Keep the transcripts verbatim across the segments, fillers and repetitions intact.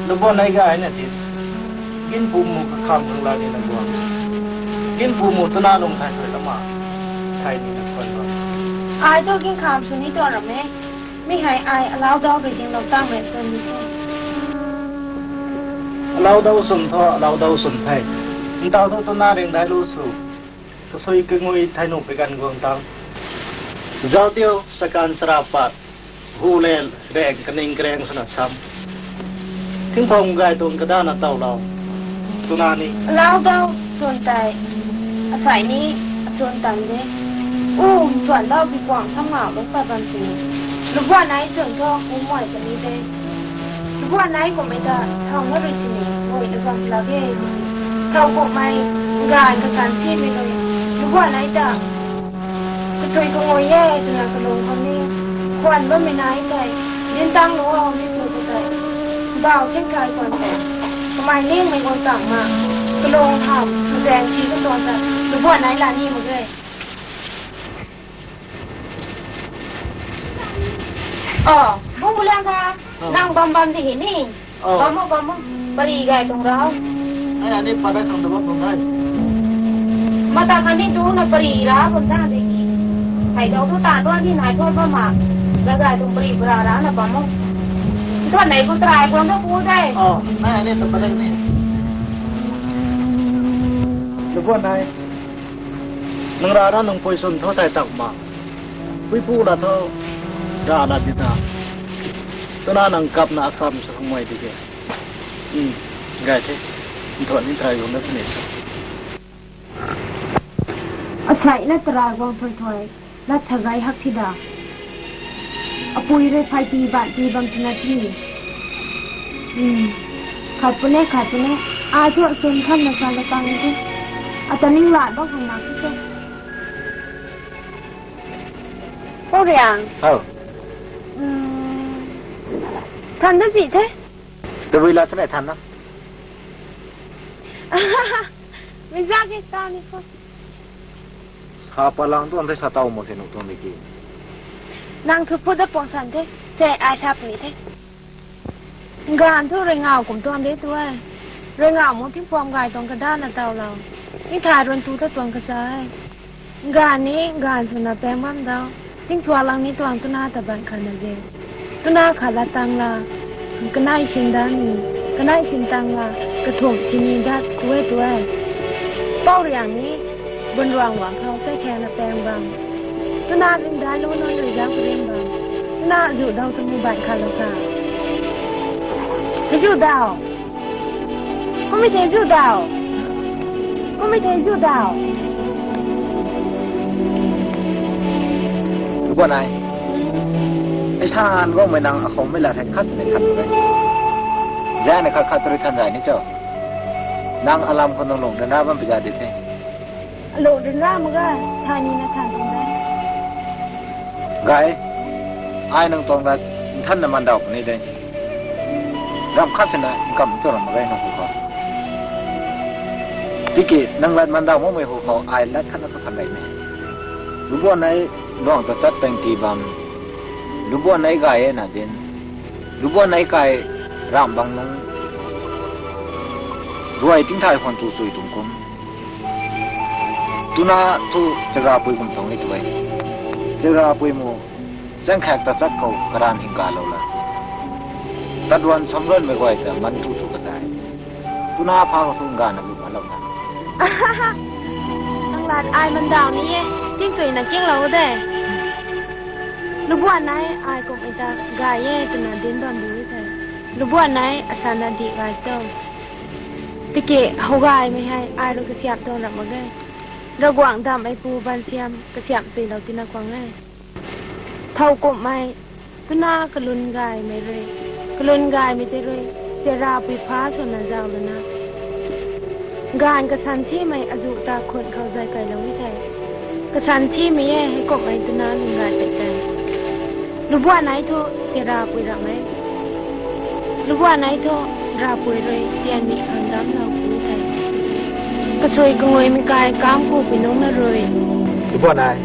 Lubuan ai gay na di. Ginpu mu kakham thang la ni na guang. Ginpu mu tuna lung thai thoi lama. Thai ni na khwan lo. Ai tu ginkham sw ni tuang ram e. Mi hei ai alau dau rui ding lou tang me tun ni tu. Alau dau swn tho, alau dau swn thei. Ntau tu tuna ring dai lu sw. Kasui kangui thai nu pe gan guang tang. Zau tiu sakan sara pat. Hu le reng kaning kareng swna sam. Tingpham gay tuang kadana tau lou. Tuna ni. Lau dau, swn tei. Asai ni, aswn tang de. U, tuan dau pi kuang sam nga buk pa bam si. Lubuan ai swn thu, u moi ka ni de. Lubuan ai kum e ta, thau na rui si ni, moi na bam la de. Thau kum ai, gay kasan si ni rui. Lubuan ai ta. Katui kangui e, twna kalung khou ni, khwan bammei nai tei, dintang lu hau ni tu tu tei, bau thing thai khwan tei, kamei ningmei guang tang ma, kalung ham, kazaeng si katuang ta, kabuan nai la ni mak ge. Oh, bu bu lang ka, nang bam bam di hi ni. Oh. Bam o, bam o. Pari gay tuang rau. Ai, ani padat khang da bam tuang gay. Mata kani tu na pari ra bam ta de ki. Hai dau tu ta tu ni nai tu bam ma. Gay gay tuang pari pura ra na bam o. Tu nai tu try bam tu ku de. Oh, nai ani tu padat ni. Lubuan nai. Nang ra na nang pui swn tho tai tak ma. Pui pu la tho. Ra na di ta. Tuna nang kap na akam sa khang mai di ke. Hmm, gay the. Nthuan ni try guang na tuni sa. Asai na try guang thoi thoi. Lat sa gay hak thi da. Apui rui phai ti ban ti bam tina thi. Hmm. Khat pune, khat pune. A tu sun khan na sa la tang thi. Ata ning la dok hang na thi the. Pu Riang. Hau. Hmm. Than da zi the. Tabui la sa nai than na. Mi za ke ta ni ko. Sa palang tuang the sa tau mo se nu tuang di ki. Nang thu pu da pang san the. Se ai sa puni the. Ganv thu rui ngau kum tuang de tu ai. Rui ngau mo tingpham gay tuang kada na tau lou. Ning thai run tu ta tuang kasa ai. Ganv ni ganv swna peng bam dau. Tingthuak lang ni tuang tuna ta ban khat na de. Tuna khat la tang la, kanai sin dan ni, kanai sin tang la, kathumh sini dat kue tu ai. Pau Riang ni, bun ruang wang khou sai khe na peng bam. Tuna ring dan lu non rui zang ring bam. Tuna zu dau tu mu ban khat la sa. Zu dau. Kum mi the zu dau. Kum mi the zu dau. Lubuan ai. Ai san guangmei nang akhou mei la thei khat ni khat ni. Zai na khat khat rui than zai ni cho. Nang alam khou nang lung dana bam pi za di the. Alo rui na mak ga, than ni na than tuang de. Gay, ai nang tuang na nthan na man dau puni de. Ram khat sina nkam tu ram mak gay nang hu khou. Tiki nang lat man dau makmei hu khou ai lat khat na tu than dai me. Lubuan ai luang ta chat peng ti bam. Lubuan ai gay e na din. Lubuan ai kai ram bang nung. Ruai tingthai khwan tu chui tuang kum. Tuna thu chagra pui kum tuang ni tu e. Chagra pui mu, chang khak ta chat khou karan hing ka lou la. Tat ruan cham ruan mei guay ta man tu tu ka tai. Tuna pha khou thu nga na lu ma lou na. Nang lat ai man dau ni e, ting tui na king lou de. Lubuan ai, ai kum ita gay e, tuna din bam bu e the. Lubuan ai, asan na di gay to. Tiki, hou gaymei hei, ai rui kasiap tuang ram mak ge. Ravguangc dam ai pu ban siam, kasiap sui lou tina kuang e. Thau kumhmei, tuna kalun gaymei rui, kalun gaymei tei rui, chaira pui pha swna zau lana. Ganv kasan simei azu ta khun khou zay kai lou e thei. Kasan simei e, hei kumhmei tuna lun gay pei tei. Lubuan ai thu, chaira pui ram e. Lubuan ai thu, rapui rui, tian mi khang dam lou pui thei. Kasui kangui mi kai kam ku pui nung na rui. Lubuan ai.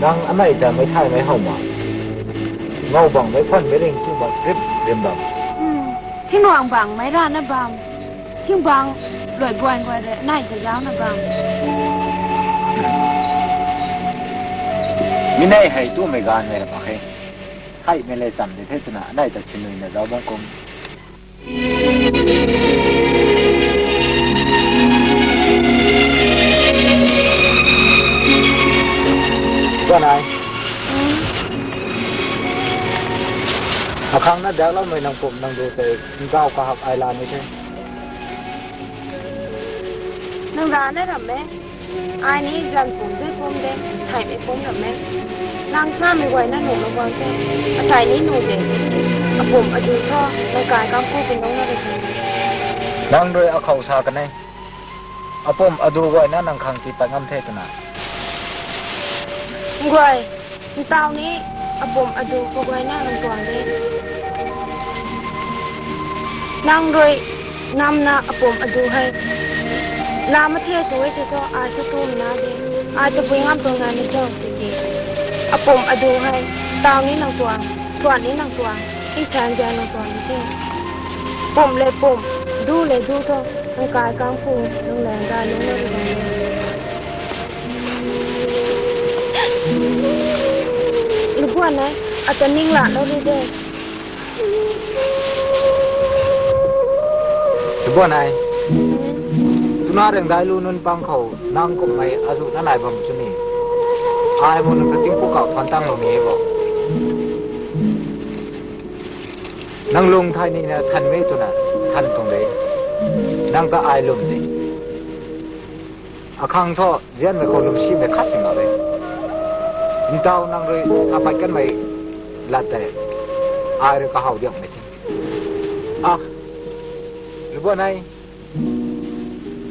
Nang anei ta mei thai mei how ma. Ngau bang mei phan mei ring tu bang rip rim bam. Hmm. Thingrang bang meic rana bam. Thingbang luai buan guay rui anei ta zaucna bam. Mi nei hei tumei ganv mei ra mak khe. Hei mei le cham di the twna anei ta sinui na zauc bam kum. Ganai. Akhang na dakloumei nang pum nang du tei ntaw kahak ai la ni the. Nang rana ram e. Ai ni zan pum dui pum de, thaymei pum ram e. Nang samei guay na nuh mak guang the, athai ni nuh de. Apum adu tho, nang kai kang ku pun nung na de. Nang rui akhou sa kan e. Apum adu guay na nang khang tii pat ngam the twna. Guay, ntaw ni apum adu kaguay na nang tuang de. Nang rui namna apum adu hei la mathe tu e tei thu, ai thu tumei na de. Ai thu pui ngam tuang na ni tuang tiki. Apum adu hei, ntaw ni nang tuang, thuan ni nang tuang, nthan zan nang tuang ni the. Pum le pum, du le du tho, nang kai kang pu, nang laeng gay lung na ri bam e. Lubuan e, ata ning la lou ri de. Lubuan e, tuna rengdai lu nunc pang khou nang kummei azuh na nai bam sw ni. Ai mu nang ta tingpuk kau phan tang lou ni e bo. Nang lung thay nina thanmei twna than tuang de. Nang ta ai lwm de. Akhang thu zianmei khou lwmsimei khat sing mak de. Ntaw nang rui sa pat kanmei lat tei ai rui kahaw diakmei the. Ah, Lubuan e,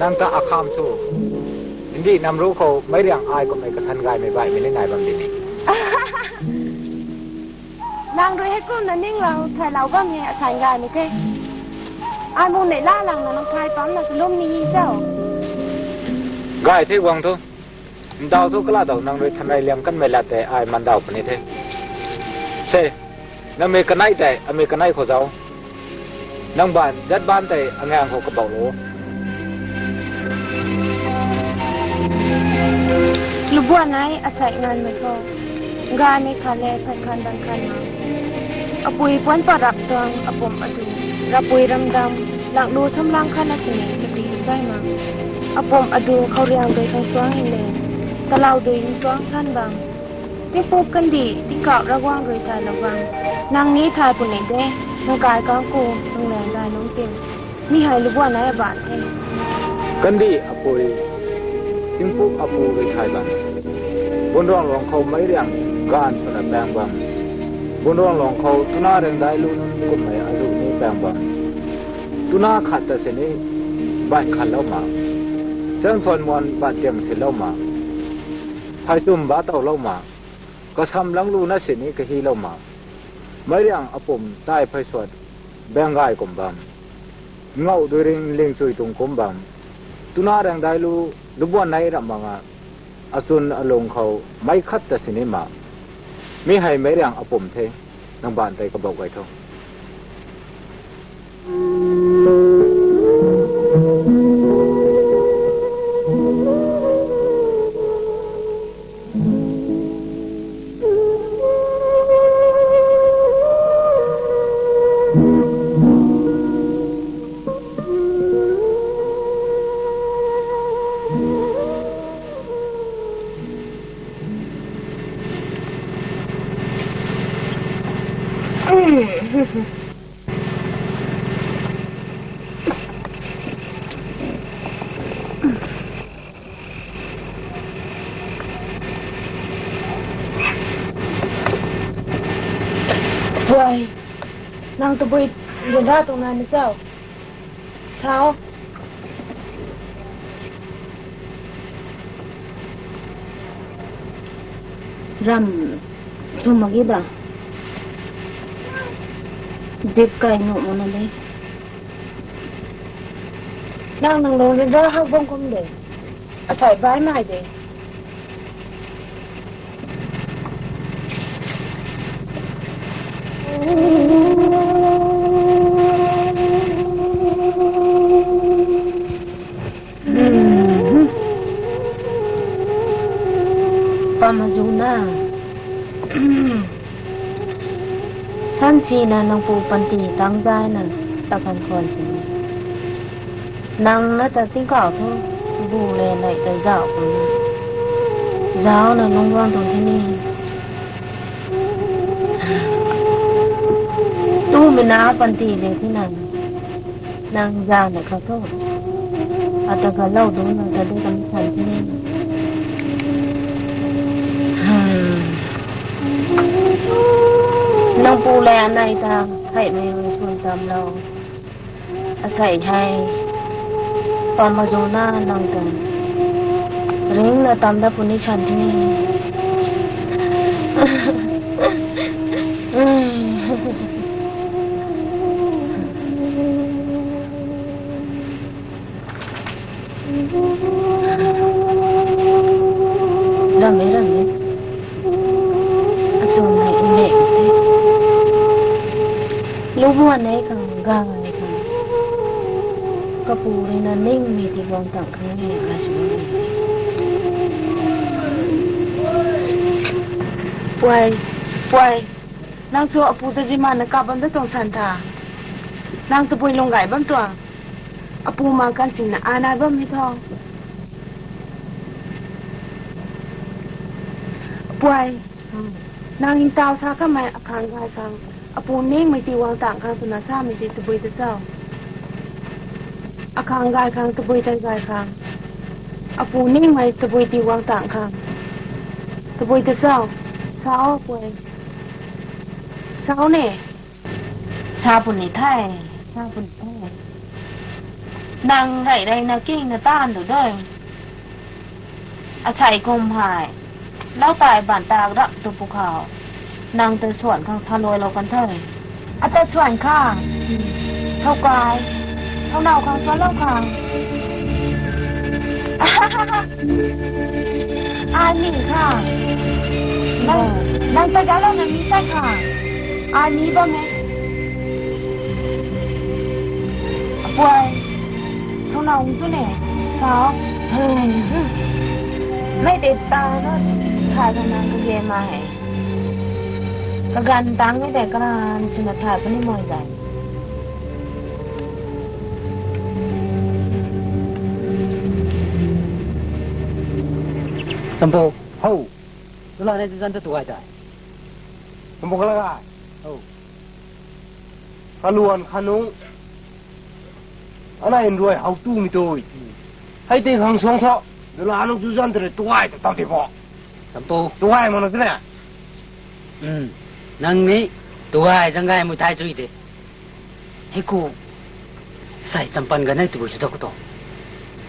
nang ta akham sw. Ndih nam ru khou meic riang ai kummei kathan gaymei baihmei ni nai bam di ni. Nang rui heikumna ninglou thaylou bam e, asan gaymei the. Ai mu neih la langna nang thay pamna kalum ni cho. Gay the guang thu. Ntaw thu kala daw nang rui thanrei liam kanmei lat tei ai mandaw puni the. Se, nangmei kanei tei amei kanei khou zauc. Nang baanv zat baanc tei angang khou kabauhlou. Lubuan e, asei nganvmei khou gaymei khat le phay khan bang khan ma. Apui puan parap tuang apum adu, rapui ramdam, laklu samlang khatna sini kati sai ma. Apum adu khou riang dui khang suang le, talau dui khang suang than bang. Tingpuk kandih tingkauh Ravguangc rui thaylou bang. Nang ni thay puni de, nang kai kang ku, nang laeng gay lung tin. Mi hei Lubuan e abaanc the. Kandih apui, tingpuk apu rui thay bang. Bunruangluang khou meic riang gaanv swna paeng bang. Bunruangluang khou tuna rengdai lu nunc kummei azuh ni paeng bang. Tuna khat ta sini baih khatlou ma. Changthuan muan bat tiang silou ma. Phaychum ba towlou ma. Kasam langlu na sini kahilou ma. Meic riang apum tai phaysuat baeng gay kum bam. Ngauh dui ring lingchui tuang kum bam. Tuna rengdai lu, Lubuan e ramh mak nga. Achwn alung khou meic khat ta sini ma. Mi hei meic riang apum the, nang baanc tei kabauh gay tho. Puai, nang tabui gunra tuang nai na chau? Thau. Ram sw mak ge da. Dip kai nuh mak na de. Nang nang lung rinra hak bam kum de. Asei bai mai de. Mazuna. Sansi na nang pu panty tang zai na ta kan khwan si. Nang na ta tingkauh thu bu le nai ta zau pu na. Zau na nung guang tuang the ni. Tu mena panty le thi nang. Nang zau na kha thu. Ata kha lau du na ta du kam san thi ni. Hmm. Nang pu le anai ta, hei mei mei sun tam lau. Asei hei. Pam mazuna nang ta. Ring na tam da puni san thi ni. Ramme, ramme. Asum hei nge. Lu buan nei khang, ga nei khang. Kapu rui na ning mi ti guang tang khang nge, asum. Puai, puai. Nang chu apu ta zima na kap bam da tuang san tha. Nang tabui lung gay bam tuang. Apu ma kan sin na anai bam mi tho. Puai, nang in tau sa kamei akhang gay khang. Apu ningmei ti guang tang khang twna samei ti tabui ta cho. Akhang gay khang, tabui tei gay khang. Apu ningmei tabui ti guang tang khang. Tabui ta cho. Sa o, puai. Sa o ne. Sa puni the, sa puni the. Nang rey rey na king na tan du doi. Asei kum hei. Lau tai ban tak rap tu pu khou. Nang ta suan khang sa luai lou kan the. Ata suan khang. Thau kai. Thau nau khang sa lou khang. Ai ni khang. Nang, nang ta ga lou na mi tai khang. Ai ni bam e. Apuai. Thau nau tu ne. Sao. Mei te ta na. Thai thau nang ka ge ma he. Kaganv tang ni tei karan swna thay puni moi zai. Sampu, hou. Tula ne zan ta tuai tai. Sampu kala ga. Hou. Kaluan khanung. Ana in ruai hau tu mi tui. Hei tei khang suang sa. Dula nung chu zan tere tuai ta tau tei bo. Sampu. Tuai mo na tene. Um. Nang ni tuai zang gai mu thai chui te. Hei ku. Sai champan ga nai tu chu ta ku to.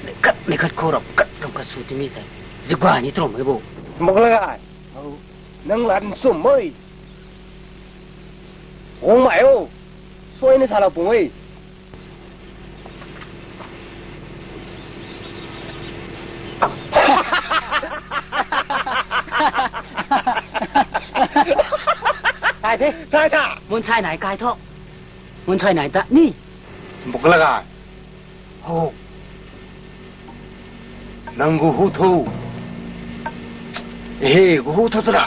Ni khat ni khat khou rap khat ram khat su ti mi tai. Zi gua ni trom hei bo. Sampu kala ga. Hou. Nang lan sum moi. Ong mai o. Soi ni sa la pung e. Kai the. Sai tha. Mun sai nai kai tho. Mun sai nai ta ni. Sampu kala ga. Ho. Nang gu hu thu. Ehe, gu hu thu tara.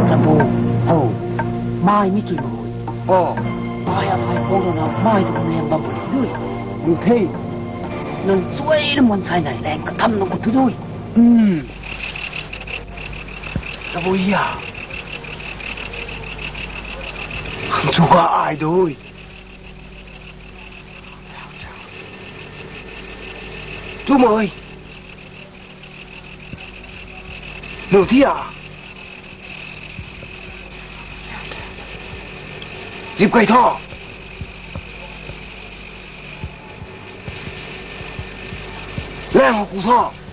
Sampu, hou, mai mi chui mak hui. Oh, mai a mai kong na, mai tu kum liam bam hui dui. Lu the. Nang suai na mon sai nai leng katham nang ku thu dui. Hmm. Tabui ya. Khang chu ka ai dui. Tu moi. Nu thi a. Zip kai tho. Lang ku tho.